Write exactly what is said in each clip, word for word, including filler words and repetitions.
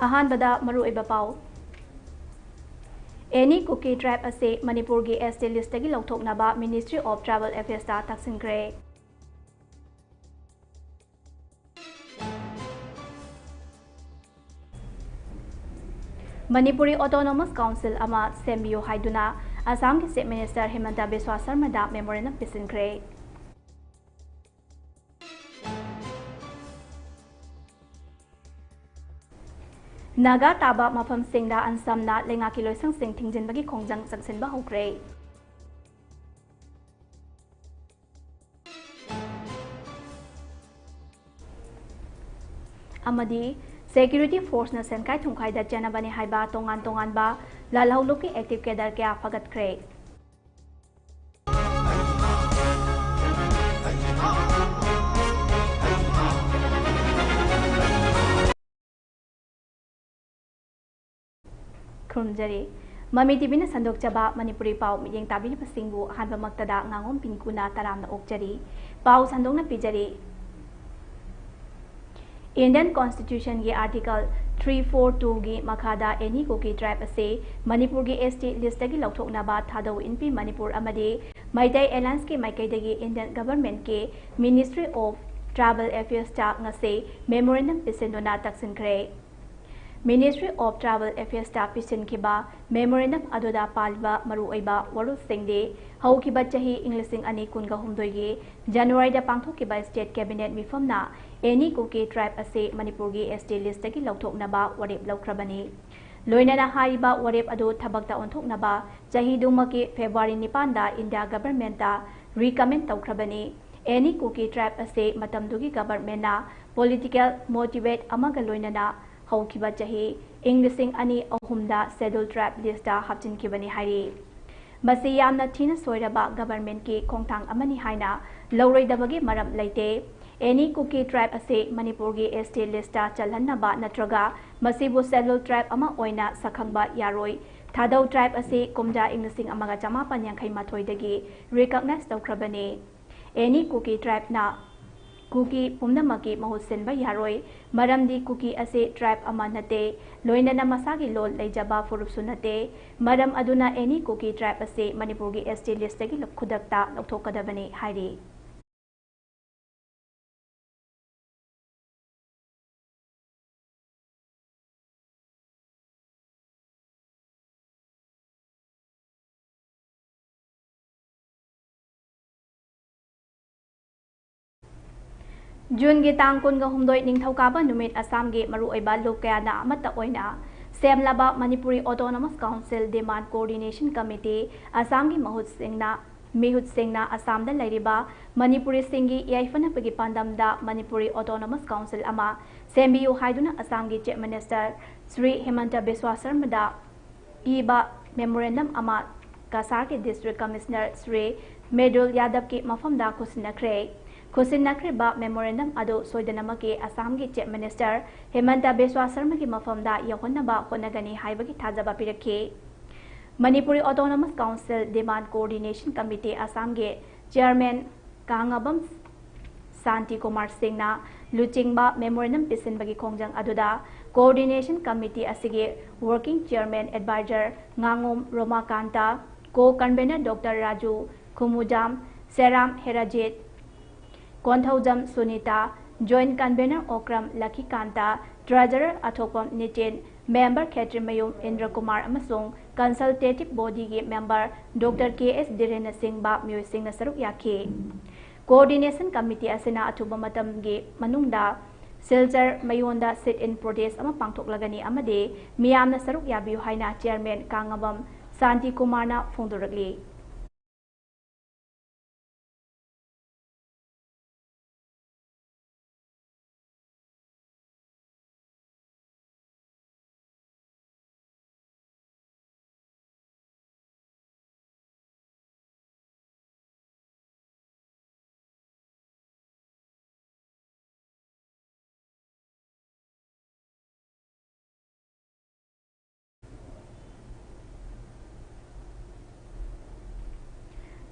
ꯑꯍꯥꯟꯕꯗ ꯃꯔꯨꯑꯣꯏꯕ ꯄꯥꯎ꯫ Any Kuki tribe ꯑꯁꯤ ꯃꯅꯤꯄꯨꯔꯒꯤ S T list ꯇꯒꯤ ꯂꯧꯊꯣꯛꯅꯕ Ministry of Tribal Affairs ꯇ ꯇꯛꯁꯤꯟꯈ꯭ꯔꯦ꯫ ꯃꯅꯤꯄꯨꯔꯤ Autonomous Council ꯑꯃ ꯁꯦꯝꯕꯤꯌꯨ ꯍꯥꯏꯗꯨꯅ ꯑꯁꯥꯝꯒꯤ Chief Minister ꯍꯤꯃꯟꯇ ꯕꯤꯁ꯭ꯋꯥ ꯁꯔꯃꯗ memorandum ꯄꯤꯁꯤꯟꯈ꯭ꯔꯦ꯫ ꯅꯥꯒꯥ ꯇꯥꯕ ꯃꯐꯝꯁꯤꯡꯗ ꯑꯟꯁꯝꯅ ꯂꯩꯉꯥꯛꯀꯤ ꯂꯣꯏꯁꯪꯁꯤꯡ ꯊꯤꯡꯖꯤꯟꯕꯒꯤ ꯈꯣꯡꯖꯪ ꯆꯪꯁꯤꯟꯕ ꯍꯧꯈ꯭ꯔꯦ꯫ ꯑꯃꯗꯤ security force ꯅ ꯁꯦꯟꯈꯥꯏ ꯊꯨꯝꯈꯥꯏꯗ ꯆꯦꯟꯅꯕꯅꯤ ꯍꯥꯏꯕ ꯇꯣꯉꯥꯟ ꯇꯣꯉꯥꯟꯕ ꯂꯥꯜꯍꯧꯂꯨꯞꯀꯤ active cadre ꯀꯌꯥ ꯐꯒꯠꯈ꯭ꯔꯦ꯫ ꯈꯨꯔꯨꯝꯖꯔꯤ꯫ ꯃꯃꯤ ꯇꯤꯚꯤꯅ ꯁꯟꯗꯣꯛꯆꯕ ꯃꯅꯤꯄꯨꯔꯤ ꯄꯥꯎ ꯃꯤꯠꯌꯦꯡ ꯇꯥꯕꯤꯔꯤꯕꯁꯤꯡꯕꯨ ꯑꯍꯥꯟꯕꯃꯛꯇꯗ ꯉꯥꯉꯣꯝ ꯄꯤꯡꯀꯨꯅ ꯇꯔꯥꯝꯅ ꯑꯣꯛꯆꯔꯤ꯫ ꯄꯥꯎ ꯁꯟꯗꯣꯛꯅ ꯄꯤꯖꯔꯤ꯫ Indian Constitution ꯒꯤ Article three four two ꯒꯤ ꯃꯈꯥꯗ Any Kuki tribe ꯑꯁꯤ ꯃꯅꯤꯄꯨꯔꯒꯤ S T list ꯇꯒꯤ ꯂꯧꯊꯣꯛꯅꯕ ꯊꯥꯗꯧ ꯏꯟꯄꯤ ꯃꯅꯤꯄꯨꯔ ꯑꯃꯗꯤ ꯃꯩꯇꯩ Alliance ꯀꯤ ꯃꯥꯏꯀꯩꯗꯒꯤ Indian Government ꯀꯤ Ministry of Tribal Affairs ꯇ ꯉꯁꯤ memorandum ꯄꯤꯁꯤꯟꯗꯨꯅ ꯇꯛꯁꯤꯟꯈ꯭ꯔꯦ꯫ Ministry of Tribal Affairs ꯇ ꯄꯤꯁꯤꯟꯈꯤꯕ memorandum ꯑꯗꯨꯗ ꯄꯥꯜꯂꯤꯕ ꯃꯔꯨꯑꯣꯏꯕ ꯋꯥꯔꯣꯜꯁꯤꯡꯗꯤ, ꯍꯧꯈꯤꯕ ꯆꯍꯤ ꯏꯪ ꯂꯤꯁꯤꯡ ꯑꯅꯤ ꯀꯨꯟꯒ ꯍꯨꯝꯗꯣꯏꯒꯤ January ꯗ ꯄꯥꯡꯊꯣꯛꯈꯤꯕ State Cabinet ꯃꯤꯐꯝꯅ Any Kuki tribe ꯑꯁꯤ ꯃꯅꯤꯄꯨꯔꯒꯤ S T list ꯇꯒꯤ ꯂꯧꯊꯣꯛꯅꯕ ꯋꯥꯔꯦꯞ ꯂꯧꯈ꯭ꯔꯕꯅꯤ꯫ ꯂꯣꯏꯅꯅ ꯍꯥꯏꯔꯤꯕ ꯋꯥꯔꯦꯞ ꯑꯗꯨ ꯊꯕꯛꯇ ꯑꯣꯟꯊꯣꯛꯅꯕ ꯆꯍꯤꯗꯨꯃꯛꯀꯤ February ꯅꯤꯄꯥꯟꯗ India Government ꯇ recommend ꯇꯧꯈ꯭ꯔꯕꯅꯤ꯫ Any Kuki tribe ꯑꯁꯤ ꯃꯇꯝꯗꯨꯒꯤ government ꯅ political motivate ꯑꯃꯒ ꯂꯣꯏꯅꯅ ꯍꯧꯈꯤꯕ ꯆꯍꯤ ꯏꯪ ꯂꯤꯁꯤꯡ ꯑꯅꯤ ꯑꯍꯨꯝꯗ Scheduled Tribe list ꯇ ꯍꯥꯞꯆꯤꯟꯈꯤꯕꯅꯤ ꯍꯥꯏꯔꯤ꯫ ꯃꯁꯤ ꯌꯥꯝꯅ ꯊꯤꯅ ꯁꯣꯏꯔꯕ government ꯀꯤ ꯈꯣꯡꯊꯥꯡ ꯑꯃꯅꯤ ꯍꯥꯏꯅ ꯂꯧꯔꯣꯏꯗꯕꯒꯤ ꯃꯔꯝ ꯂꯩꯇꯦ꯫ Any Kuki tribe ꯑꯁꯤ ꯃꯅꯤꯄꯨꯔꯒꯤ S T list ꯇ ꯆꯜꯍꯟꯅꯕ ꯅꯠꯇ꯭ꯔꯒ ꯃꯁꯤꯕꯨ Scheduled Tribe ꯑꯃ ꯑꯣꯏꯅ ꯁꯛꯈꯪꯕ ꯌꯥꯔꯣꯏ꯫ ꯊꯥꯗꯧ tribe ꯑꯁꯤ ꯀꯨꯝꯖꯥ ꯏꯪ ꯂꯤꯁꯤꯡ ꯑꯃꯒ ꯆꯃꯥꯄꯟ ꯌꯥꯡꯈꯩ ꯃꯥꯊꯣꯏꯗꯒꯤ recognize ꯇꯧꯈ꯭ꯔꯕꯅꯤ꯫ Any Kuki tribe ꯅ ꯀꯨꯀꯤ ꯄꯨꯝꯅꯃꯛꯀꯤ ꯃꯍꯨꯠ ꯁꯤꯟꯕ ꯌꯥꯔꯣꯏ, ꯃꯔꯝꯗꯤ ꯀꯨꯀꯤ ꯑꯁꯤ tribe ꯑꯃ ꯅꯠꯇꯦ, ꯂꯣꯏꯅꯅ ꯃꯁꯥꯒꯤ ꯂꯣꯟ ꯂꯩꯖꯕ ꯐꯨꯔꯨꯞꯁꯨ ꯅꯠꯇꯦ꯫ ꯃꯔꯝ ꯑꯗꯨꯅ any Kuki tribe ꯑꯁꯤ ꯃꯅꯤꯄꯨꯔꯒꯤ S T listꯇꯒꯤ ꯈꯨꯗꯛꯇ ꯂꯧꯊꯣꯛꯀꯗꯕꯅꯤ ꯍꯥꯏꯔꯤ꯫ ꯖꯨꯟꯒꯤ ꯇꯥꯡ ꯀꯨꯟꯒ ꯍꯨꯝꯗꯣꯏ, ꯅꯤꯡꯊꯧꯀꯥꯕ ꯅꯨꯃꯤꯠ, ꯑꯁꯥꯝꯒꯤ ꯃꯔꯨꯑꯣꯏꯕ ꯂꯨꯞ ꯀꯌꯥꯅ ꯑꯃꯠꯇ ꯑꯣꯏꯅ ꯁꯦꯝꯂꯕ Manipuri Autonomous Council Demand Coordination Committee, ꯑꯁꯥꯝꯒꯤ ꯃꯍꯨꯠꯁꯤꯡꯅ, ꯃꯤꯍꯨꯠꯁꯤꯡꯅ ꯑꯁꯥꯝꯗ ꯂꯩꯔꯤꯕ ꯃꯅꯤꯄꯨꯔꯤꯁꯤꯡꯒꯤ ꯌꯥꯏꯐꯅꯕꯒꯤ ꯄꯥꯟꯗꯝꯗ ꯃꯅꯤꯄꯨꯔꯤ Autonomous Council ꯑꯃ ꯁꯦꯝꯕꯤꯌꯨ ꯍꯥꯏꯗꯨꯅ ꯑꯁꯥꯝꯒꯤ Chief Minister ꯁ꯭ꯔꯤ ꯍꯤꯃꯟꯇ ꯕꯤꯁ꯭ꯋꯥ ꯁꯔꯃꯗ ꯄꯤꯕ memorandum ꯑꯃ ꯀꯁꯥꯔꯒꯤ District Commissioner ꯁ꯭ꯔꯤ ꯃꯦꯗꯨꯜ ꯌꯥꯗꯕꯀꯤ ꯃꯐꯝꯗ ꯈꯨꯠꯁꯤꯟꯅꯈ꯭ꯔꯦ꯫ ꯈꯨꯠꯁꯤꯟꯅꯈ꯭ꯔꯤꯕ memorandum ꯑꯗꯨ ꯁꯣꯏꯗꯅꯃꯛꯀꯤ ꯑꯁꯥꯝꯒꯤ Chief Minister ꯍꯤꯃꯟꯇ ꯕꯤꯁ꯭ꯋꯥ ꯁꯔꯃꯒꯤ ꯃꯐꯝꯗ ꯌꯧꯍꯟꯅꯕ ꯍꯣꯠꯅꯒꯅꯤ ꯍꯥꯏꯕꯒꯤ ꯊꯥꯖꯕ ꯄꯤꯔꯛꯈꯤ꯫ Manipuri Autonomous Council Demand Coordination Committee ꯑꯁꯥꯝꯒꯤ Chairman ꯀꯥꯉꯕꯝ ꯁꯥꯟꯇꯤ ꯀꯨꯃꯥꯔ ꯁꯤꯡꯅ ꯂꯨꯆꯤꯡꯕ memorandum ꯄꯤꯁꯤꯟꯕꯒꯤ ꯈꯣꯡꯖꯪ ꯑꯗꯨꯗ Coordination Committee ꯑꯁꯤꯒꯤ Working Chairman Advisor ꯉꯥꯉꯣꯝ ꯔꯣꯃꯥꯀꯥꯟꯇ, Co-Convener Doctor Raju ꯈꯨꯃꯨꯖꯥꯝ, ꯁꯦꯔꯥꯝ ꯍꯦꯔꯥꯖꯤꯠ, Konthoujam Sunita, Joint Convener Okram ꯂꯈꯤꯀꯥꯟꯇ, Treasurer ꯑꯊꯣꯛꯄꯝ ꯅꯤꯇꯤꯟ, Member ꯈꯦꯇ꯭ꯔꯤꯃꯌꯨꯝ ꯏꯟꯗ꯭ꯔꯀꯨꯃꯥꯔ ꯑꯃꯁꯨꯡ Consultative Bodyꯒꯤ Member Doctor K S ꯙꯤꯔꯦꯟꯗ꯭ꯔ ꯁꯤꯡ ꯕꯥꯞ ꯃꯤꯑꯣꯏꯁꯤꯡꯅ ꯁꯔꯨꯛ ꯌꯥꯈꯤ꯫ Coordination Committee ꯑꯁꯤꯅ ꯑꯊꯨꯕ ꯃꯇꯝꯒꯤ ꯃꯅꯨꯡꯗ ꯁꯤꯜꯆꯔ ꯃꯌꯣꯟꯗ sit-in protest ꯑꯃ ꯄꯥꯡꯊꯣꯛꯂꯒꯅꯤ ꯑꯃꯗꯤ ꯃꯤꯌꯥꯝꯅ ꯁꯔꯨꯛ ꯌꯥꯕꯤꯌꯨ ꯍꯥꯏꯅ Chairman ꯀꯥꯉꯕꯝ ꯁꯥꯟꯇꯤ ꯀꯨꯃꯥꯔꯅ ꯐꯣꯡꯗꯣꯔꯛꯂꯤ꯫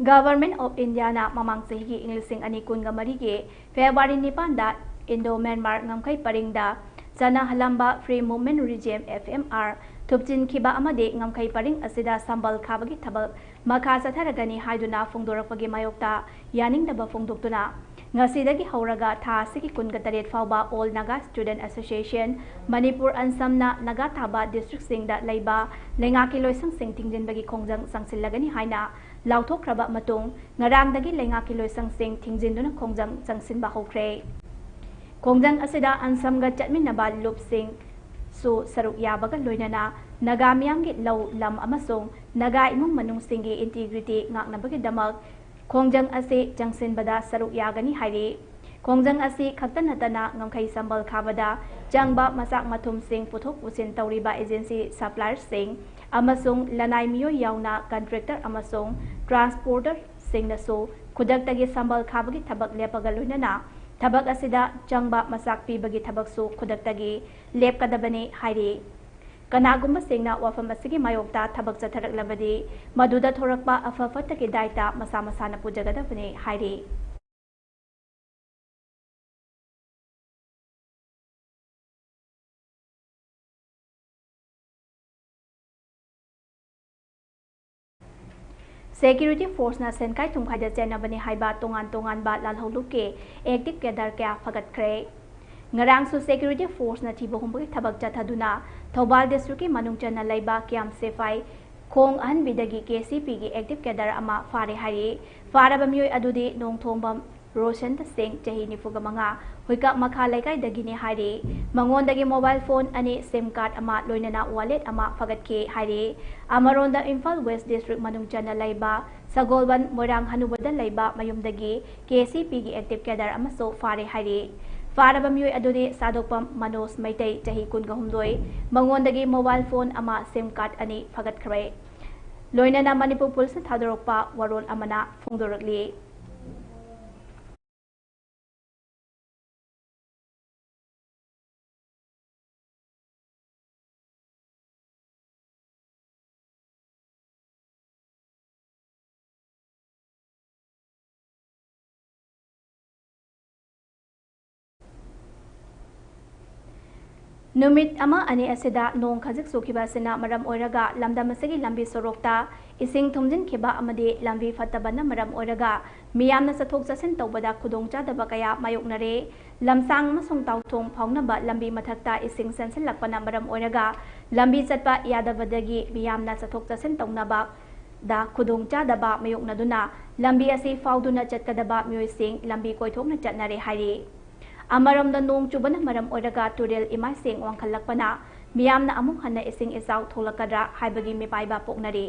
Government of Indiaꯅ ꯃꯃꯥꯡ ꯆꯍꯤꯒꯤ ꯏꯪ ꯂꯤꯁꯤꯡ ꯑꯅꯤ ꯀꯨꯟꯒ ꯃꯔꯤꯒꯤ February ꯅꯤꯄꯥꯟꯗ Indo-Myanmar ꯉꯝꯈꯩ ꯄꯔꯤꯡꯗ ꯆꯠꯅꯍꯜꯂꯝꯕ Free Movement Regime, F M R, ꯊꯨꯞꯆꯤꯟꯈꯤꯕ ꯑꯃꯗꯤ ꯉꯝꯈꯩ ꯄꯔꯤꯡ ꯑꯁꯤꯗ ꯁꯝꯕꯜ ꯈꯥꯕꯒꯤ ꯊꯕꯛ ꯃꯈꯥ ꯆꯠꯊꯔꯒꯅꯤ ꯍꯥꯏꯗꯨꯅ ꯐꯣꯡꯗꯣꯔꯛꯄꯒꯤ ꯃꯥꯌꯣꯛꯇ ꯌꯥꯅꯤꯡꯗꯕ ꯐꯣꯡꯗꯣꯛꯇꯨꯅ, ꯉꯁꯤꯗꯒꯤ ꯍꯧꯔꯒ ꯊꯥ ꯑꯁꯤꯒꯤ ꯀꯨꯟꯒ ꯇꯔꯦꯠ ꯐꯥꯎꯕ All Naga Student Association, Manipur ꯑꯟꯁꯝꯅ Naga ꯇꯥꯕ districtꯁꯤꯡꯗ ꯂꯩꯕ ꯂꯩꯉꯥꯛꯀꯤ ꯂꯣꯏꯁꯪꯁꯤꯡ ꯊꯤꯡꯖꯤꯟꯕꯒꯤ ꯈꯣꯡꯖꯪ ꯆꯪꯁꯤꯜꯂꯒꯅꯤ ꯍꯥꯏꯅ ꯂꯥꯎꯊꯣꯛꯈ꯭ꯔꯕ ꯃꯇꯨꯡ, ꯉꯔꯥꯡꯗꯒꯤ ꯂꯩꯉꯥꯛꯀꯤ ꯂꯣꯏꯁꯪꯁꯤꯡ ꯊꯤꯡꯖꯤꯟꯗꯨꯅ ꯈꯣꯡꯖꯪ ꯆꯪꯁꯤꯟꯕ ꯍꯧꯈ꯭ꯔꯦ꯫ ꯈꯣꯡꯖꯪ ꯑꯁꯤꯗ ꯑꯟꯁꯝꯒ ꯆꯠꯃꯤꯟꯅꯕ ꯂꯨꯞꯁꯤꯡꯁꯨ ꯁꯔꯨꯛ ꯌꯥꯕꯒ ꯂꯣꯏꯅꯅ ꯅꯥꯒꯥ ꯃꯤꯌꯥꯝꯒꯤ ꯂꯧ, ꯂꯝ ꯑꯃꯁꯨꯡ ꯅꯥꯒꯥ ꯏꯃꯨꯡ ꯃꯅꯨꯡꯁꯤꯡꯒꯤ integrity ꯉꯥꯛꯅꯕꯒꯤꯗꯃꯛ ꯈꯣꯡꯖꯪ ꯑꯁꯤ ꯆꯪꯁꯤꯟꯕꯗ ꯁꯔꯨꯛ ꯌꯥꯒꯅꯤ ꯍꯥꯏꯔꯤ꯫ ꯈꯣꯡꯖꯪ ꯑꯁꯤ ꯈꯛꯇ ꯅꯠꯇꯅ ꯉꯝꯈꯩ ꯁꯝꯕꯜ ꯈꯥꯕꯗ ꯆꯪꯕ ꯃꯆꯥꯛ ꯃꯊꯨꯝꯁꯤꯡ ꯄꯨꯊꯣꯛ ꯄꯨꯁꯤꯟ ꯇꯧꯔꯤꯕ agency supplierꯁꯤꯡ ꯑꯃꯁꯨꯡ ꯂꯅꯥꯏ ꯃꯤꯑꯣꯏ ꯌꯥꯎꯅ contractor ꯑꯃꯁꯨꯡ transporterꯁꯤꯡꯅꯁꯨ ꯈꯨꯗꯛꯇꯒꯤ ꯁꯝꯕꯜ ꯈꯥꯕꯒꯤ ꯊꯕꯛ ꯂꯦꯞꯄꯒ ꯂꯣꯏꯅꯅ ꯊꯕꯛ ꯑꯁꯤꯗ ꯆꯪꯕ ꯃꯆꯥꯛ ꯄꯤꯕꯒꯤ ꯊꯕꯛꯁꯨ ꯈꯨꯗꯛꯇꯒꯤ ꯂꯦꯞꯀꯗꯕꯅꯤ ꯍꯥꯏꯔꯤ꯫ ꯀꯅꯥꯒꯨꯝꯕꯁꯤꯡꯅ ꯋꯥꯐꯝ ꯑꯁꯤꯒꯤ ꯃꯥꯌꯣꯛꯇ ꯊꯕꯛ ꯆꯠꯊꯔꯛꯂꯕꯗꯤ, ꯃꯗꯨꯗ ꯊꯣꯔꯛꯄ ꯑꯐ ꯐꯠꯇꯒꯤ ꯗꯥꯏꯇ ꯃꯁꯥ ꯃꯁꯥꯅ ꯄꯨꯖꯒꯗꯕꯅꯤ ꯍꯥꯏꯔꯤ꯫ Security forceꯅ ꯁꯦꯟꯈꯥꯏ ꯊꯨꯝꯈꯥꯏꯗ ꯆꯦꯟꯅꯕꯅꯤ ꯍꯥꯏꯕ ꯇꯣꯉꯥꯟ ꯇꯣꯉꯥꯟꯕ ꯂꯥꯜꯍꯧꯂꯨꯞꯀꯤ active cadre ꯀꯌꯥ ꯐꯒꯠꯈ꯭ꯔꯦ꯫ ꯉꯔꯥꯡꯁꯨ security forceꯅ ꯊꯤꯕ ꯍꯨꯝꯕꯒꯤ ꯊꯕꯛ ꯆꯠꯊꯗꯨꯅ ꯊꯧꯕꯥꯜ districtꯀꯤ ꯃꯅꯨꯡ ꯆꯟꯅ ꯂꯩꯕ camp ꯁꯤꯐꯥꯏ ꯈꯣꯡ ꯑꯍꯟꯕꯤꯗꯒꯤ KCPꯒꯤ active cadre ꯑꯃ ꯐꯥꯔꯦ ꯍꯥꯏꯔꯤ꯫ ꯐꯥꯔꯕ ꯃꯤꯑꯣꯏ ꯑꯗꯨꯗꯤ ꯅꯣꯡꯊꯣꯝꯕꯝ ꯔꯣꯁꯟ ꯁꯤꯡ, ꯆꯍꯤ ꯅꯤꯐꯨꯒ ꯃꯉꯥ, ꯍꯨꯏꯀꯥꯞ ꯃꯈꯥ ꯂꯩꯀꯥꯏꯗꯒꯤꯅꯤ ꯍꯥꯏꯔꯤ꯫ ꯃꯉꯣꯟꯗꯒꯤ mobile phone ꯑꯅꯤ, SIM card ꯑꯃ, ꯂꯣꯏꯅꯅ wallet ꯑꯃ ꯐꯒꯠꯈꯤ ꯍꯥꯏꯔꯤ꯫ ꯑꯃꯔꯣꯝꯗ ꯏꯝꯐꯥꯜ West district ꯃꯅꯨꯡ ꯆꯟꯅ ꯂꯩꯕ ꯁꯒꯣꯜꯕꯟ ꯃꯣꯏꯔꯥꯡ ꯍꯅꯨꯕꯗ ꯂꯩꯕ ꯃꯌꯨꯝꯗꯒꯤ KCPꯒꯤ active cadre ꯑꯃꯁꯨ ꯐꯥꯔꯦ ꯍꯥꯏꯔꯤ꯫ ꯐꯥꯔꯕ ꯃꯤꯑꯣꯏ ꯑꯗꯨꯗꯤ ꯁꯥꯗꯣꯛꯄꯝ ꯃꯅꯣꯖ ꯃꯩꯇꯩ, ꯆꯍꯤ ꯀꯨꯟꯒ ꯍꯨꯝꯗꯣꯏ, ꯃꯉꯣꯟꯗꯒꯤ mobile phone ꯑꯃ, SIM card ꯑꯅꯤ ꯐꯒꯠꯈ꯭ꯔꯦ꯫ ꯂꯣꯏꯅꯅ ꯃꯅꯤꯄꯨꯔ ꯄꯨꯂꯤꯁꯅ ꯊꯥꯗꯣꯔꯛꯄ ꯋꯥꯔꯣꯜ ꯑꯃꯅ ꯐꯣꯡꯗꯣꯔꯛꯂꯤ꯫ ꯅꯨꯃꯤꯠ ꯑꯃ ꯑꯅꯤ ꯑꯁꯤꯗ ꯅꯣꯡ ꯈꯖꯤꯛ ꯆꯨꯈꯤꯕ ꯑꯁꯤꯅ ꯃꯔꯝ ꯑꯣꯏꯔꯒ ꯂꯝꯗꯝ ꯑꯁꯤꯒꯤ ꯂꯝꯕꯤ ꯁꯣꯔꯣꯛꯇ ꯏꯁꯤꯡ ꯊꯨꯝꯖꯤꯟꯈꯤꯕ ꯑꯃꯗꯤ ꯂꯝꯕꯤ ꯐꯠꯇꯕꯅ ꯃꯔꯝ ꯑꯣꯏꯔꯒ ꯃꯤꯌꯥꯝꯅ ꯆꯠꯊꯣꯛ ꯆꯠꯁꯤꯟ ꯇꯧꯕꯗ ꯈꯨꯗꯣꯡꯆꯥꯗꯕ ꯀꯌꯥ ꯃꯥꯌꯣꯛꯅꯔꯦ꯫ ꯂꯝꯁꯥꯡ ꯑꯃꯁꯨꯡ ꯇꯥꯎꯊꯣꯡ ꯐꯥꯎꯅꯕ ꯂꯝꯕꯤ ꯃꯊꯛꯇ ꯏꯁꯤꯡ ꯆꯦꯟꯁꯤꯜꯂꯛꯄꯅ ꯃꯔꯝ ꯑꯣꯏꯔꯒ ꯂꯝꯕꯤ ꯆꯠꯄ ꯌꯥꯗꯕꯗꯒꯤ ꯃꯤꯌꯥꯝꯅ ꯆꯠꯊꯣꯛ ꯆꯠꯁꯤꯟ ꯇꯧꯅꯕꯗ ꯈꯨꯗꯣꯡꯆꯥꯗꯕ ꯃꯥꯌꯣꯛꯅꯗꯨꯅ ꯂꯝꯕꯤ ꯑꯁꯤ ꯐꯥꯎꯗꯨꯅ ꯆꯠꯀꯗꯕ ꯃꯤꯑꯣꯏꯁꯤꯡ ꯂꯝꯕꯤ ꯀꯣꯏꯊꯣꯛꯅ ꯆꯠꯅꯔꯦ ꯍꯥꯏꯔꯤ꯫ ꯑꯃꯔꯣꯝꯗ ꯅꯣꯡ ꯆꯨꯕꯅ ꯃꯔꯝ ꯑꯣꯏꯔꯒ ꯇꯨꯔꯦꯜ ꯏꯃꯥꯏꯁꯤꯡ ꯋꯥꯡꯈꯠꯂꯛꯄꯅ ꯃꯤꯌꯥꯝꯅ ꯑꯃꯨꯛ ꯍꯟꯅ ꯏꯁꯤꯡ ꯏꯆꯥꯎ ꯊꯣꯛꯂꯛꯀꯗ꯭ꯔꯥ ꯍꯥꯏꯕꯒꯤ ꯃꯤꯄꯥꯏꯕ ꯄꯣꯛꯅꯔꯤ꯫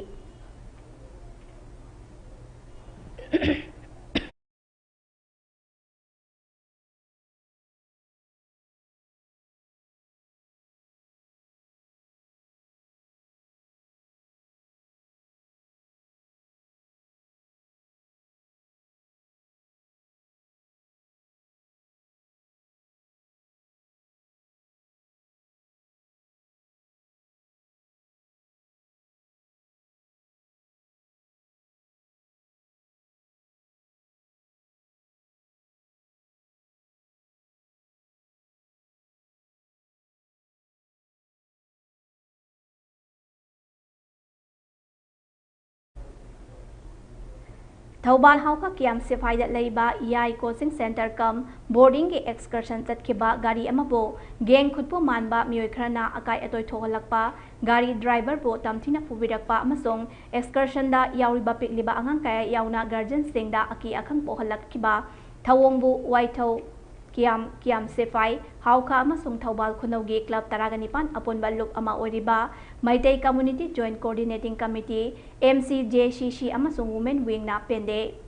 ꯊꯧꯕꯥꯜ ꯍꯥꯎꯈꯥ ꯀꯤꯌꯥꯝ ꯁꯤꯐꯥꯏꯗ ꯂꯩꯕ ꯏꯌꯥꯏ ꯀꯣꯆꯤꯡ ꯁꯦꯟꯇꯔ ꯀꯝ ꯕꯣꯔꯗꯤꯡꯒꯤ ꯑꯦꯛꯁꯀꯔꯁꯟ ꯆꯠꯈꯤꯕ ꯒꯥꯔꯤ ꯑꯃꯕꯨ ꯒꯦꯡ ꯈꯨꯠꯄꯨ ꯃꯥꯟꯕ ꯃꯤꯑꯣꯏ ꯈꯔꯅ ꯑꯀꯥꯏ ꯑꯇꯣꯏ ꯊꯣꯛꯍꯜꯂꯛꯄ, ꯒꯥꯔꯤ ꯗ꯭ꯔꯥꯏꯚꯔꯕꯨ ꯇꯝꯊꯤꯅ ꯐꯨꯕꯤꯔꯛꯄ ꯑꯃꯁꯨꯡ ꯑꯦꯛꯁꯀꯔꯁꯟꯗ ꯌꯥꯎꯔꯤꯕ ꯄꯤꯛꯂꯤꯕ ꯑꯉꯥꯡ ꯀꯌꯥ ꯌꯥꯎꯅ ꯒꯥꯔꯖꯤꯌꯟꯁꯤꯡꯗ ꯑꯀꯤ ꯑꯈꯪ ꯄꯣꯛꯍꯜꯂꯛꯈꯤꯕ ꯊꯧꯑꯣꯡꯕꯨ ꯋꯥꯏꯊꯧ ꯀꯤꯌꯥꯝ, ꯀꯤꯌꯥꯝ ꯁꯤꯐꯥꯏ, ꯍꯥꯎꯈꯥ ꯑꯃꯁꯨꯡ ꯊꯧꯕꯥꯜ ꯈꯨꯅꯧꯒꯤ ꯀ꯭ꯂꯕ ꯇꯔꯥꯒ ꯅꯤꯄꯥꯟ ꯑꯄꯨꯟꯕ ꯂꯨꯞ ꯑꯃ ꯑꯣꯏꯔꯤꯕ Meitei Community Joint Coordinating Committee, M C J C C, ꯑꯃꯁꯨꯡ Women Wingꯅ ꯄꯦꯟꯗꯦ꯫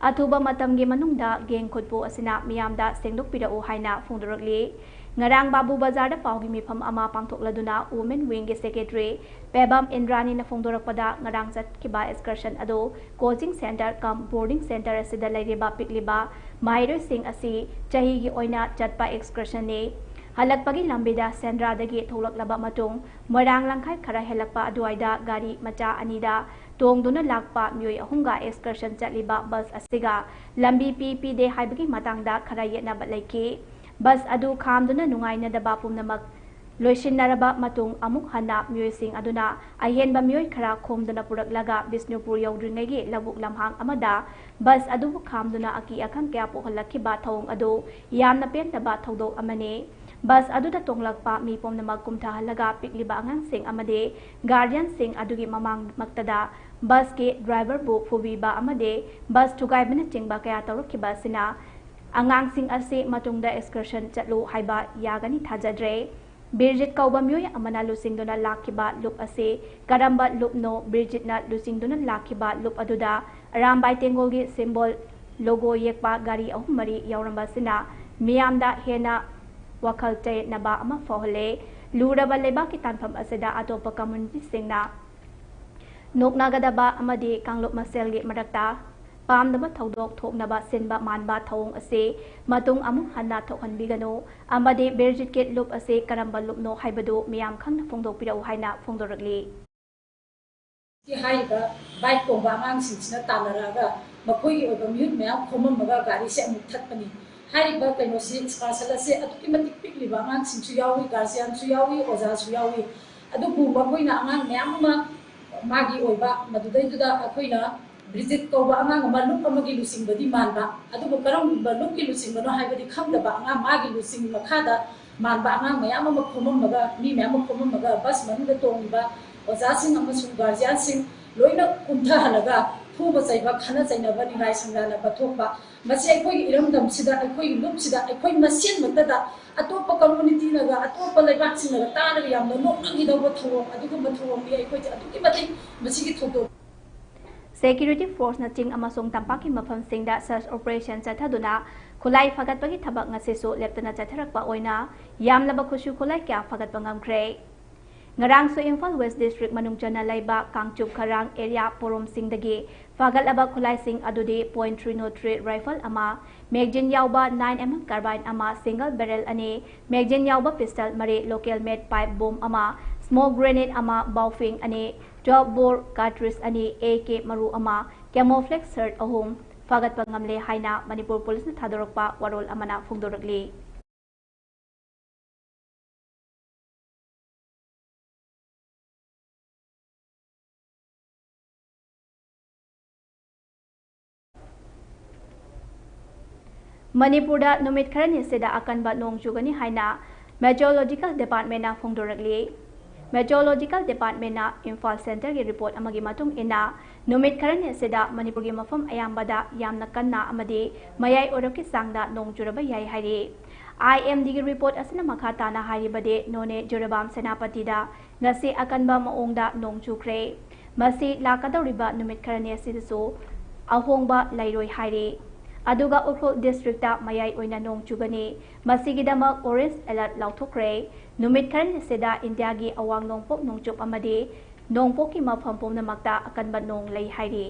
ꯑꯊꯨꯕ ꯃꯇꯝꯒꯤ ꯃꯅꯨꯡꯗ ꯒꯦꯡ ꯈꯨꯠꯄꯨ ꯑꯁꯤꯅ ꯃꯤꯌꯥꯝꯗ ꯁꯦꯡꯗꯣꯛꯄꯤꯔꯛꯎ ꯍꯥꯏꯅ ꯐꯣꯡꯗꯣꯔꯛꯂꯤ꯫ ꯉꯔꯥꯡ ꯕꯥꯕꯨ ꯕꯖꯥꯔꯗ ꯄꯥꯎꯒꯤ ꯃꯤꯐꯝ ꯑꯃ ꯄꯥꯡꯊꯣꯛꯂꯗꯨꯅ Women Wingꯒꯤ Secretary ꯄꯦꯕꯝ ꯏꯟꯗ꯭ꯔꯥꯅꯤꯅ ꯐꯣꯡꯗꯣꯔꯛꯄꯗ, ꯉꯔꯥꯡ ꯆꯠꯈꯤꯕ excursion ꯑꯗꯨ coaching centre cum boarding centre ꯑꯁꯤꯗ ꯂꯩꯔꯤꯕ ꯄꯤꯛꯂꯤꯕ ꯃꯍꯩꯔꯣꯏꯁꯤꯡ ꯑꯁꯤ ꯆꯍꯤꯒꯤ ꯑꯣꯏꯅ ꯆꯠꯄ excursionꯅꯤ꯫ ꯍꯜꯂꯛꯄꯒꯤ ꯂꯝꯕꯤꯗ ꯁꯦꯟꯗ꯭ꯔꯥꯗꯒꯤ ꯊꯣꯛꯂꯛꯂꯕ ꯃꯇꯨꯡ, ꯃꯣꯏꯔꯥꯡ ꯂꯝꯈꯥꯏ ꯈꯔ ꯍꯦꯜꯂꯛꯄ ꯑꯗꯨꯋꯥꯏꯗ ꯒꯥꯔꯤ ꯃꯆꯥ ꯑꯅꯤꯗ ꯇꯣꯡꯗꯨꯅ ꯂꯥꯛꯄ ꯃꯤꯑꯣꯏ ꯑꯍꯨꯝꯒ excursion ꯆꯠꯂꯤꯕ bus ꯑꯁꯤꯒ ꯂꯝꯕꯤ ꯄꯤ ꯄꯤꯗꯦ ꯍꯥꯏꯕꯒꯤ ꯃꯇꯥꯡꯗ ꯈꯔ ꯌꯦꯠꯅꯕ ꯂꯩꯈꯤ꯫ Bus ꯑꯗꯨ ꯈꯥꯝꯗꯨꯅ ꯅꯨꯡꯉꯥꯏꯅꯗꯕ ꯄꯨꯝꯅꯃꯛ ꯂꯣꯏꯁꯤꯟꯅꯔꯕ ꯃꯇꯨꯡ ꯑꯃꯨꯛ ꯍꯟꯅ ꯃꯤꯑꯣꯏꯁꯤꯡ ꯑꯗꯨꯅ ꯑꯍꯦꯟꯕ ꯃꯤꯑꯣꯏ ꯈꯔ ꯈꯣꯝꯗꯨꯅ ꯄꯨꯔꯛꯂꯒ ꯕꯤꯁꯅꯨꯄꯨꯔ ꯌꯧꯗ꯭ꯔꯤꯉꯩꯒꯤ ꯂꯧꯕꯨꯛ ꯂꯝꯍꯥꯡ ꯑꯃꯗ ꯕꯁ ꯑꯗꯨꯕꯨ ꯈꯥꯝꯗꯨꯅ ꯑꯀꯤ ꯑꯈꯪ ꯀꯌꯥ ꯄꯣꯛꯍꯜꯂꯛꯈꯤꯕ ꯊꯧꯑꯣꯡ ꯑꯗꯨ ꯌꯥꯝꯅ ꯄꯦꯟꯗꯕ ꯊꯧꯗꯣꯛ ꯑꯃꯅꯤ꯫ ꯕꯁ ꯑꯗꯨꯗ ꯇꯣꯡꯂꯛꯄ ꯃꯤ ꯄꯨꯝꯅꯃꯛ ꯀꯨꯝꯊꯍꯜꯂꯒ ꯄꯤꯛꯂꯤꯕ ꯑꯉꯥꯡꯁꯤꯡ ꯑꯃꯗꯤ ꯒꯥꯔꯖꯤꯌꯟꯁꯤꯡ ꯑꯗꯨꯒꯤ ꯃꯃꯥꯡꯃꯛꯇꯗ ꯕꯁꯀꯤ ꯗ꯭ꯔꯥꯏꯚꯔꯕꯨ ꯐꯨꯕꯤꯕ ꯑꯃꯗꯤ ꯕꯁ ꯊꯨꯒꯥꯏꯕꯅꯆꯤꯡꯕ ꯀꯌꯥ ꯇꯧꯔꯛꯈꯤꯕ ꯑꯁꯤꯅ ꯑꯉꯥꯡꯁꯤꯡ ꯑꯁꯤ ꯃꯇꯨꯡꯗ excursion ꯆꯠꯂꯨ ꯍꯥꯏꯕ ꯌꯥꯒꯅꯤ ꯊꯥꯖꯗ꯭ꯔꯦ꯫ ꯕꯤꯔꯖꯤꯠ ꯀꯧꯕ ꯃꯤꯑꯣꯏ ꯑꯃꯅ ꯂꯨꯆꯤꯡꯗꯨꯅ ꯂꯥꯛꯈꯤꯕ ꯂꯨꯞ ꯑꯁꯤ ꯀꯔꯝꯕ ꯂꯨꯞꯅꯣ? ꯕꯤꯔꯖꯤꯠꯅ ꯂꯨꯆꯤꯡꯗꯨꯅ ꯂꯥꯛꯈꯤꯕ ꯂꯨꯞ ꯑꯗꯨꯗ ꯑꯔꯥꯝꯕꯥꯏ ꯇꯦꯡꯒꯣꯜꯒꯤ symbol, logo ꯌꯦꯛꯄ ꯒꯥꯔꯤ ꯑꯍꯨꯝ ꯃꯔꯤ ꯌꯥꯎꯔꯝꯕ ꯑꯁꯤꯅ ꯃꯤꯌꯥꯝꯗ ꯍꯦꯟꯅ ꯋꯥꯈꯜ ꯆꯌꯦꯠꯅꯕ ꯑꯃ ꯐꯥꯎꯍꯜꯂꯦ꯫ ꯂꯨꯔꯕ ꯂꯩꯕꯥꯛꯀꯤ ꯇꯥꯟꯐꯝ ꯑꯁꯤꯗ ꯑꯇꯣꯞꯄ communityꯁꯤꯡꯅ ꯅꯣꯛꯅꯒꯗꯕ ꯑꯃꯗꯤ ꯀꯥꯡꯂꯨꯞ ꯃꯁꯦꯜꯒꯤ ꯃꯔꯛꯇ ꯄꯥꯝꯗꯕ ꯊꯧꯗꯣꯛ ꯊꯣꯛꯅꯕ ꯁꯤꯟꯕ ꯃꯥꯟꯕ ꯊꯧꯑꯣꯡ ꯑꯁꯤ ꯃꯇꯨꯡ ꯑꯃꯨꯛ ꯍꯟꯅ ꯊꯣꯛꯍꯟꯕꯤꯒꯅꯨ ꯑꯃꯗꯤ ꯕꯤꯔꯖꯤꯠꯀꯤ ꯂꯨꯞ ꯑꯁꯤ ꯀꯔꯝꯕ ꯂꯨꯞꯅꯣ ꯍꯥꯏꯕꯗꯨ ꯃꯤꯌꯥꯝ ꯈꯪꯅ ꯐꯣꯡꯗꯣꯛꯄꯤꯔꯛꯎ ꯍꯥꯏꯅ ꯐꯣꯡꯗꯣꯔꯛꯂꯤ꯫ ꯍꯥꯏꯔꯤꯕ ꯕꯥꯏꯛ ꯇꯣꯡꯕ ꯑꯉꯥꯡꯁꯤꯡꯁꯤꯅ ꯇꯥꯟꯅꯔꯛꯑꯒ ꯃꯈꯣꯏꯒꯤ ꯑꯣꯏꯕ ꯃꯤꯍꯨꯠ ꯃꯌꯥꯝ ꯈꯣꯝꯃꯝꯃꯒ ꯒꯥꯔꯤꯁꯦ ꯑꯃꯨꯛ ꯊꯠꯄꯅꯤ꯫ ꯍꯥꯏꯔꯤꯕ ꯀꯩꯅꯣꯁꯤ, excursion ꯑꯁꯦ ꯑꯗꯨꯛꯀꯤ ꯃꯇꯤꯛ ꯄꯤꯛꯂꯤꯕ ꯑꯉꯥꯡꯁꯤꯡꯁꯨ ꯌꯥꯎꯏ, ꯒꯥꯔꯖꯤꯌꯥꯟꯁꯨ ꯌꯥꯎꯏ, ꯑꯣꯖꯥꯁꯨ ꯌꯥꯎꯏ꯫ ꯑꯗꯨꯕꯨ ꯃꯈꯣꯏꯅ ꯑꯉꯥꯡ ꯃꯌꯥꯝ ꯑꯃ ꯃꯥꯒꯤ ꯑꯣꯏꯕ ꯃꯗꯨꯗꯩꯗꯨꯗ ꯑꯩꯈꯣꯏꯅ ꯕ꯭ꯔꯤꯖꯤꯠ ꯀꯧꯕ ꯑꯉꯥꯡ ꯑꯃ ꯂꯨꯞ ꯑꯃꯒꯤ ꯂꯨꯆꯤꯡꯕꯗꯤ ꯃꯥꯟꯕ, ꯑꯗꯨꯕꯨ ꯀꯔꯝꯕ ꯂꯨꯞꯀꯤ ꯂꯨꯆꯤꯡꯕꯅꯣ ꯍꯥꯏꯕꯗꯤ ꯈꯪꯗꯕ ꯑꯉꯥꯡ, ꯃꯥꯒꯤ ꯂꯨꯆꯤꯡ ꯃꯈꯥꯗ ꯃꯥꯟꯕ ꯑꯉꯥꯡ ꯃꯌꯥꯝ ꯑꯃ ꯈꯣꯝꯃꯝꯃꯒ, ꯃꯤ ꯃꯌꯥꯝ ꯑꯃ ꯈꯣꯝꯃꯝꯃꯒ ꯕꯁ ꯃꯅꯨꯡꯗ ꯇꯣꯡꯂꯤꯕ ꯑꯣꯖꯥꯁꯤꯡ ꯑꯃꯁꯨꯡ ꯒꯥꯔꯖꯤꯌꯥꯟꯁꯤꯡ ꯂꯣꯏꯅ ꯀꯨꯝꯊꯍꯜꯂꯒ ꯐꯨꯕ ꯆꯩꯕ, ꯈꯠꯅ ꯆꯩꯅꯕ, ꯅꯤꯡꯉꯥꯏ ꯁꯪꯗꯥꯅꯕ ꯊꯣꯛꯄ, ꯃꯁꯤ ꯑꯩꯈꯣꯏꯒꯤ ꯏꯔꯝꯗꯝꯁꯤꯗ, ꯑꯩꯈꯣꯏꯒꯤ ꯂꯨꯞꯁꯤꯗ, ꯑꯩꯈꯣꯏ ꯃꯁꯦꯟꯃꯛꯇꯗ ꯑꯇꯣꯞꯄ communityꯅꯒ, ꯑꯇꯣꯞꯄ ꯂꯩꯕꯥꯛꯁꯤꯡꯅꯒ ꯇꯥꯔꯒ ꯌꯥꯝꯅ ꯅꯣꯛꯅꯈꯤꯗꯧꯕ ꯊꯧꯑꯣꯡ ꯑꯗꯨꯒꯨꯝꯕ ꯊꯧꯑꯣꯡꯅꯤ꯫ ꯑꯩꯈꯣꯏꯁꯦ ꯑꯗꯨꯛꯀꯤ ꯃꯇꯤꯛ ꯃꯁꯤꯒꯤ ꯊꯧꯗꯣꯛ Security forceꯅ ꯆꯤꯡ ꯑꯃꯁꯨꯡ ꯇꯝꯄꯥꯛꯀꯤ ꯃꯐꯝꯁꯤꯡꯗ search operation ꯆꯠꯊꯗꯨꯅ ꯈꯨꯠꯂꯥꯏ ꯐꯒꯠꯄꯒꯤ ꯊꯕꯛ ꯉꯁꯤꯁꯨ ꯂꯦꯞꯇꯅ ꯆꯠꯊꯔꯛꯄ ꯑꯣꯏꯅ ꯌꯥꯝꯂꯕ ꯈꯨꯠꯁꯨ ꯈꯨꯠꯂꯥꯏ ꯀꯌꯥ ꯐꯒꯠꯄ ꯉꯝꯈ꯭ꯔꯦ꯫ ꯉꯔꯥꯡꯁꯨ ꯏꯝꯐꯥꯜ West District ꯃꯅꯨꯡ ꯆꯟꯅ ꯂꯩꯕ ꯀꯥꯡꯆꯨꯞ ꯈꯔꯥꯡ area ꯄꯣꯔꯣꯝꯁꯤꯡꯗꯒꯤ ꯐꯒꯠꯂꯕ ꯈꯨꯠꯂꯥꯏꯁꯤꯡ ꯑꯗꯨꯗꯤ point three zero three rifle ꯑꯃ, magazine ꯌꯥꯎꯕ nine M M carbine ꯑꯃ, single barrel ꯑꯅꯤ, magazine ꯌꯥꯎꯕ pistol ꯃꯔꯤ, local made pipe bomb ꯑꯃ, smoke grenade ꯑꯃ, Baofeng ꯑꯅꯤ, twelve bore cartridge ꯑꯅꯤ, A K ꯃꯔꯨ ꯑꯃ, camouflage shirt ꯑꯍꯨꯝ ꯐꯒꯠꯄ ꯉꯝꯂꯦ ꯍꯥꯏꯅ ꯃꯅꯤꯄꯨꯔ ꯄꯨꯂꯤꯁꯅ ꯊꯥꯗꯣꯔꯛꯄ ꯋꯥꯔꯣꯜ ꯑꯃꯅ ꯐꯣꯡꯗꯣꯔꯛꯂꯤ꯫ ꯃꯅꯤꯄꯨꯔꯗ ꯅꯨꯃꯤꯠ ꯈꯔꯅꯤ ꯑꯁꯤꯗ ꯑꯀꯟꯕ ꯅꯣꯡ ꯆꯨꯒꯅꯤ ꯍꯥꯏꯅ Meteorological Departmentꯅ ꯐꯣꯡꯗꯣꯔꯛꯂꯤ꯫ Meteorological Departmentꯅ ꯏꯝꯐꯥꯜ Centreꯒꯤ report ꯑꯃꯒꯤ ꯃꯇꯨꯡ ꯏꯟꯅ, ꯅꯨꯃꯤꯠ ꯈꯔꯅꯤ ꯑꯁꯤꯗ ꯃꯅꯤꯄꯨꯔꯒꯤ ꯃꯐꯝ ꯑꯌꯥꯝꯕꯗ ꯌꯥꯝꯅ ꯀꯟꯅ ꯑꯃꯗꯤ ꯃꯌꯥꯏ ꯑꯣꯏꯔꯞꯀꯤ ꯆꯥꯡꯗ ꯅꯣꯡ ꯆꯨꯔꯕ ꯌꯥꯏ ꯍꯥꯏꯔꯤ꯫ IMDꯒꯤ report ꯑꯁꯤꯅ ꯃꯈꯥ ꯇꯥꯅ ꯍꯥꯏꯔꯤꯕꯗꯤ, ꯅꯣꯅꯦ, ꯖꯤꯔꯤꯕꯥꯝ, ꯁꯦꯅꯥꯄꯇꯤꯗ ꯉꯁꯤ ꯑꯀꯟꯕ ꯃꯑꯣꯡꯗ ꯅꯣꯡ ꯆꯨꯈ꯭ꯔꯦ꯫ ꯃꯁꯤ ꯂꯥꯛꯀꯗꯧꯔꯤꯕ ꯅꯨꯃꯤꯠ ꯈꯔꯅꯤ ꯑꯁꯤꯗꯁꯨ ꯑꯍꯣꯡꯕ ꯂꯩꯔꯣꯏ ꯍꯥꯏꯔꯤ꯫ ꯑꯗꯨꯒ ꯎꯈ꯭ꯔꯨꯜ districtꯇ ꯃꯌꯥꯏ ꯑꯣꯏꯅ ꯅꯣꯡ ꯆꯨꯒꯅꯤ꯫ ꯃꯁꯤꯒꯤꯗꯃꯛ orange alert ꯂꯥꯎꯊꯣꯛꯈ꯭ꯔꯦ꯫ ꯅꯨꯃꯤꯠ ꯈꯔꯅꯤ ꯑꯁꯤꯗ ꯏꯟꯗꯤꯌꯥꯒꯤ ꯑꯋꯥꯡ ꯅꯣꯡꯄꯣꯛ ꯅꯣꯡꯆꯨꯞ ꯑꯃꯗꯤ ꯅꯣꯡꯄꯣꯛꯀꯤ ꯃꯐꯝ ꯄꯨꯝꯅꯃꯛꯇ ꯑꯀꯟꯕ ꯅꯣꯡ ꯂꯩ ꯍꯥꯏꯔꯤ꯫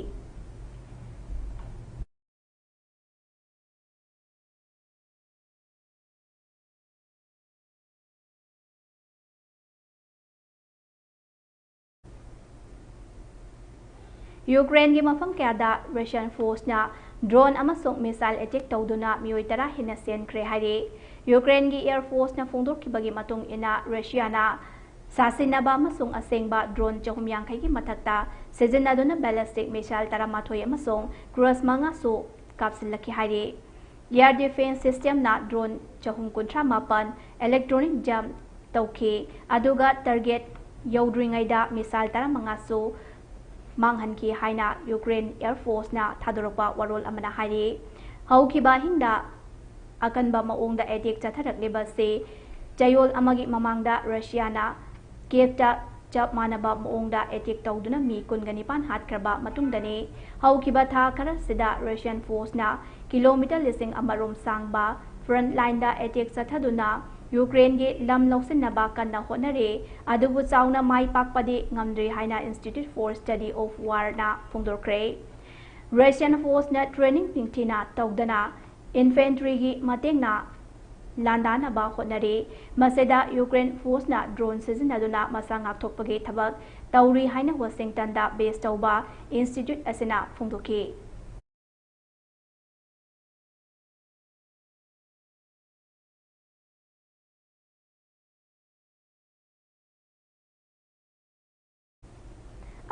ꯌꯨꯀ꯭ꯔꯦꯟꯒꯤ ꯃꯐꯝ ꯀꯌꯥꯗ Russian forceꯅ drone ꯑꯃꯁꯨꯡ missile attack ꯇꯧꯗꯨꯅ ꯃꯤꯑꯣꯏ ꯇꯔꯥ ꯍꯦꯟꯅ ꯁꯤꯈ꯭ꯔꯦ ꯍꯥꯏꯔꯤ꯫ ꯌꯨꯀ꯭ꯔꯦꯟꯒꯤ Air Forceꯅ ꯐꯣꯡꯗꯣꯛꯈꯤꯕꯒꯤ ꯃꯇꯨꯡ ꯏꯟꯅ, ꯔꯁꯤꯌꯥꯅ ꯁꯥꯁꯤꯟꯅꯕ ꯑꯃꯁꯨꯡ ꯑꯁꯦꯡꯕ drone ꯆꯍꯨꯝ ꯌꯥꯡꯈꯩꯒꯤ ꯃꯊꯛꯇ ꯁꯤꯖꯤꯟꯅꯗꯨꯅ ballistic missile ꯇꯔꯥꯃꯥꯊꯣꯏ ꯑꯃꯁꯨꯡ cruise ꯃꯉꯥꯁꯨ ꯀꯥꯞꯁꯤꯜꯂꯛꯈꯤ ꯍꯥꯏꯔꯤ꯫ Air defense systemꯅ drone ꯆꯍꯨꯝ ꯀꯨꯟꯊ꯭ꯔꯥ ꯃꯥꯄꯟ electronic jam ꯇꯧꯈꯤ, ꯑꯗꯨꯒ target ꯌꯧꯗ꯭ꯔꯤꯉꯩꯗ missile ꯇꯔꯥꯃꯉꯥꯁꯨ ꯃꯥꯡꯍꯟꯈꯤ ꯍꯥꯏꯅ Ukraine Air Forceꯅ ꯊꯥꯗꯣꯔꯛꯄ ꯋꯥꯔꯣꯜ ꯑꯃꯅ ꯍꯥꯏꯔꯤ꯫ ꯍꯧꯈꯤꯕ ꯑꯍꯤꯡꯗ ꯑꯀꯟꯕ ꯃꯑꯣꯡꯗ attack ꯆꯠꯊꯔꯛꯂꯤꯕꯁꯤ ꯆꯌꯣꯜ ꯑꯃꯒꯤ ꯃꯃꯥꯡꯗ ꯔꯁꯤꯌꯥꯅ ꯀꯤꯌꯦꯚꯇ ꯆꯞ ꯃꯥꯟꯅꯕ ꯃꯑꯣꯡꯗ attack ꯇꯧꯗꯨꯅ ꯃꯤ ꯀꯨꯟꯒ ꯅꯤꯄꯥꯟ ꯍꯥꯠꯈ꯭ꯔꯕ ꯃꯇꯨꯡꯗꯅꯤ꯫ ꯍꯧꯈꯤꯕ ꯊꯥ ꯈꯔꯁꯤꯗ Russian forceꯅ kilometre ꯂꯤꯁꯤꯡ ꯑꯃꯔꯣꯝ ꯁꯥꯡꯕ front lineꯗ attack ꯆꯠꯊꯗꯨꯅ Ukraineꯒꯤ ꯂꯝ ꯂꯧꯁꯤꯟꯅꯕ ꯀꯟꯅ ꯍꯣꯠꯅꯔꯤ, ꯑꯗꯨꯕꯨ ꯆꯥꯎꯅ ꯃꯥꯏ ꯄꯥꯛꯄꯗꯤ ꯉꯝꯗ꯭ꯔꯤ ꯍꯥꯏꯅ Institute for Study of Warꯅ ꯐꯣꯡꯗꯣꯛꯈ꯭ꯔꯦ꯫ Russian forceꯅ training ꯅꯤꯡꯊꯤꯅ ꯇꯧꯗꯅ infantryꯒꯤ ꯃꯇꯦꯡꯅ ꯂꯥꯟꯗꯥꯅꯕ ꯍꯣꯠꯅꯔꯤ꯫ ꯃꯁꯤꯗ Ukraine forceꯅ drone ꯁꯤꯖꯤꯟꯅꯗꯨꯅ ꯃꯁꯥ ꯉꯥꯛꯊꯣꯛꯄꯒꯤ ꯊꯕꯛ ꯇꯧꯔꯤ ꯍꯥꯏꯅ Washingtonꯗ base ꯇꯧꯕ institute ꯑꯁꯤꯅ ꯐꯣꯡꯗꯣꯛꯈꯤ꯫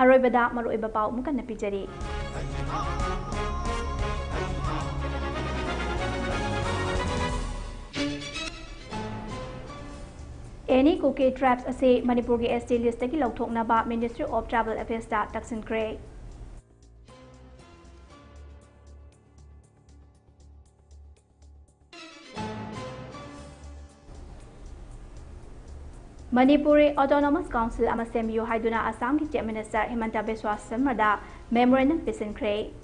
ꯑꯔꯣꯏꯕꯗ ꯃꯔꯨꯑꯣꯏꯕ ꯄꯥꯎ ꯑꯃꯨꯛ ꯍꯟꯅ ꯄꯤꯖꯔꯤ꯫ Any Kuki tribes ꯑꯁꯤ ꯃꯅꯤꯄꯨꯔꯒꯤ S T list ꯇꯒꯤ ꯂꯧꯊꯣꯛꯅꯕ Ministry of Tribal Affairs ꯇ ꯇꯛꯁꯤꯟꯈ꯭ꯔꯦ꯫ ꯃꯅꯤꯄꯨꯔꯤ Autonomous Council ꯑꯃ ꯁꯦꯝꯕꯤꯌꯨ ꯍꯥꯏꯗꯨꯅ ꯑꯁꯥꯝꯒꯤ Chief Minister ꯍꯤꯃꯟꯇ ꯕꯤꯁ꯭ꯋꯥ ꯁꯔꯃꯗ memorandum ꯄꯤꯁꯤꯟꯈ꯭ꯔꯦ꯫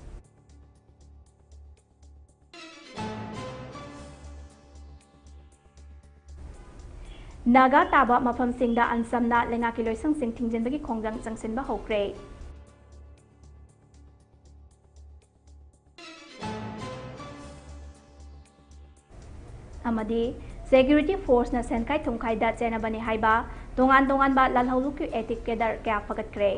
ꯅꯥꯒꯥ ꯇꯥꯕ ꯃꯐꯝꯁꯤꯡꯗ ꯑꯟꯁꯝꯅ ꯂꯩꯉꯥꯛꯀꯤ ꯂꯣꯏꯁꯪꯁꯤꯡ ꯊꯤꯡꯖꯤꯟꯕꯒꯤ ꯈꯣꯡꯖꯪ ꯆꯪꯁꯤꯟꯕ ꯍꯧꯈ꯭ꯔꯦ꯫ ꯑꯃꯗꯤ security force ꯅ ꯁꯦꯟꯈꯥꯏ ꯊꯨꯝꯈꯥꯏꯗ ꯆꯦꯟꯅꯕꯅꯤ ꯍꯥꯏꯕ ꯇꯣꯉꯥꯟ ꯇꯣꯉꯥꯟꯕ ꯂꯥꯜꯍꯧꯂꯨꯞꯀꯤ active cadre ꯀꯌꯥ ꯐꯒꯠꯈ꯭ꯔꯦ꯫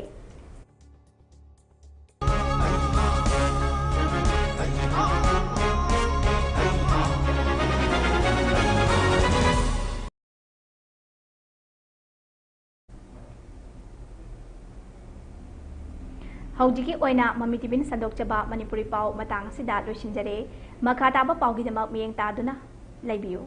ꯍꯧꯖꯤꯛꯀꯤ ꯑꯣꯏꯅ ꯃꯃꯤ ꯇꯤꯚꯤꯅ ꯁꯟꯗꯣꯛꯆꯕ ꯃꯅꯤꯄꯨꯔꯤ ꯄꯥꯎ ꯃꯇꯥꯡ ꯑꯁꯤꯗ ꯂꯣꯏꯁꯤꯟꯖꯔꯦ꯫ ꯃꯈꯥ ꯇꯥꯕ ꯄꯥꯎꯒꯤꯗꯃꯛ ꯃꯤꯠꯌꯦꯡ ꯇꯥꯗꯨꯅ ꯂꯩꯕꯤꯌꯨ꯫